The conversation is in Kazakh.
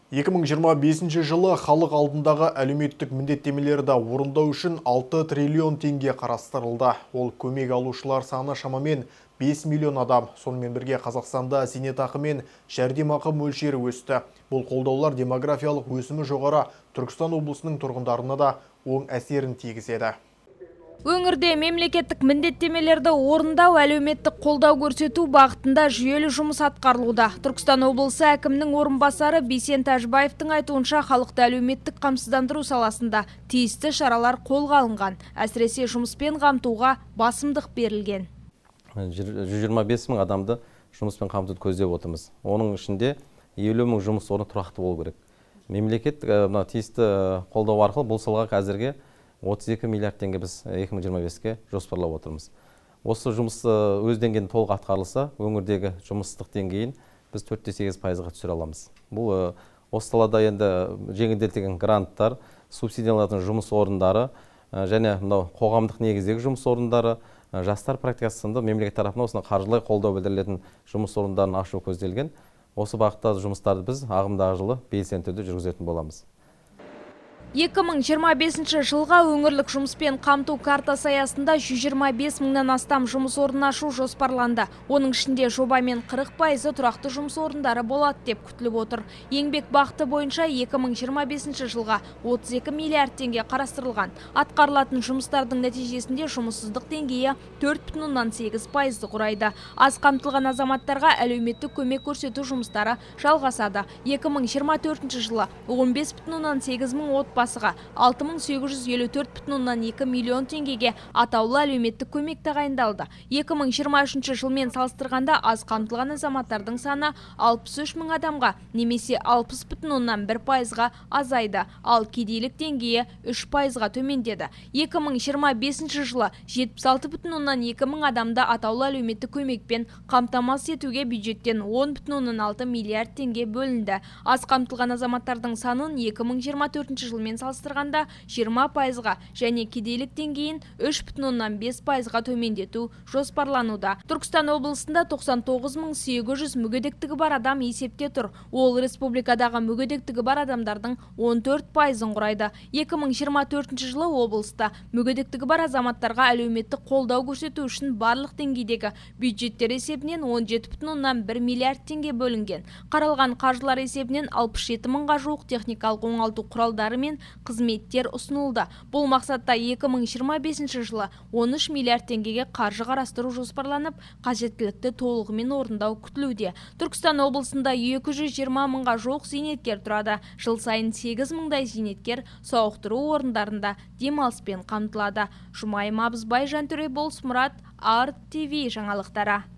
2025 жылы халық алдындағы әлеуметтік міндеттемелерді орындау үшін 6 триллион теңге қарастырылды. Ол көмек алушылар саны шамамен 5 миллион адам. Сонымен бірге Қазақстанда зейнетақы мен жәрдемақы мөлшері өсті. Бұл қолдаулар демографиялық өсімі жоғары Түркістан облысының тұрғындарына да оң әсерін тигізеді. Өңірде мемлекеттік міндеттемелерді орындау, әлеуметтік қолдау көрсету бағытында жүйелі жұмыс атқарылуда. Түркістан облысы әкімінің орынбасары Бейсен Тәжбаевтың айтуынша, халықты әлеуметтік қамсыздандыру саласында тиісті шаралар қолға алынған. Әсіресе жұмыспен қамтуға басымдық берілген. 125 мың адамды жұмыспен қамтуды көздеп отырмыз. Оның ішінде 50 мың жұмыс орны тұрақты болу керек. Мемлекет мына тиісті қолдау арқылы бұл салаға қазірге 32 миллиард теңге біз 2025-ке жоспарлап отырмыз. Осы жұмыс өз деңгейінде толық атқарылса, өңірдегі жұмыссыздық деңгейін біз 4,8%-ға түсіре аламыз. Бұл осы салада енді жеңілдетілген гранттар, субсидияланатын жұмыс орындары және мынау қоғамдық негіздегі жұмыс орындары, жастар практикасы сынды мемлекет тарапынан осыны қаржылай қолдау білдірілетін жұмыс орындарын ашу көзделген. Осы бағыттағы жұмыстарды біз ағымдағы жылы белсенді түрде жүргізетін боламыз. 2025 жылға өңірлік жұмыспен қамту картасы аясында 125 мыңнан астам жұмыс орнын ашу жоспарланды. Оның ішінде жобамен 40%-ы тұрақты жұмыс орындары болады деп күтіліп отыр. Еңбек бағыты бойынша 2025 жылға 32 миллиард теңге қарастырылған. Атқарылатын жұмыстардың нәтижесінде жұмыссыздық деңгейі 4,8%-ды құрайды. Аз қамтылған азаматтарға әлеуметтік көмек көрсету жұмыстары жалғасады. 2024 жылы 15,8 мың отбасыға 6854,2 миллион теңгеге атаулы әлеуметтік көмек тағайындалды. 2023 жылмен салыстырғанда аз қамтылған азаматтардың саны 63 мың адамға немесе 60,1%-ға азайды, ал кедейлік деңгейі 3%-ға төмендеді. 2025 жылы 76,2 мың адамды атаулы әлеуметтік көмекпен қамтамасыз етуге бюджеттен 10,6 миллиард теңге бөлінді. Аз қамтылған азаматтардың санын 2024 жылмен салыстырғанда 20%-ға және кедейлік деңгейін 3,5%-ға төмендету жоспарлануда. Түркістан облысында 99 800 мүгедектігі бар адам есепте тұр. Ол республикадағы мүгедектігі бар адамдардың 14%-ын құрайды. 2024 жылы облыста мүгедектігі бар азаматтарға әлеуметтік қолдау көрсету үшін барлық деңгейдегі бюджеттер есебінен 17,1 миллиард теңге бөлінген. Қаралған қаржылар есебінен 67 мыңға жуық техникалық оңалту құралдары мен қызметтер ұсынылды. Бұл мақсатта 2025 жылы 13 миллиард теңгеге қаржы қарастыру жоспарланып, қажеттілікті толығымен орындау күтілуде. Түркістан облысында 220 мыңға жуық зейнеткер тұрады. Жыл сайын 8 мыңдай зейнеткер сауықтыру орындарында демалыспен қамтылады. Жұмайым Абызбай, Жантөре Болысмұрат, Арт ТВ жаңалықтары.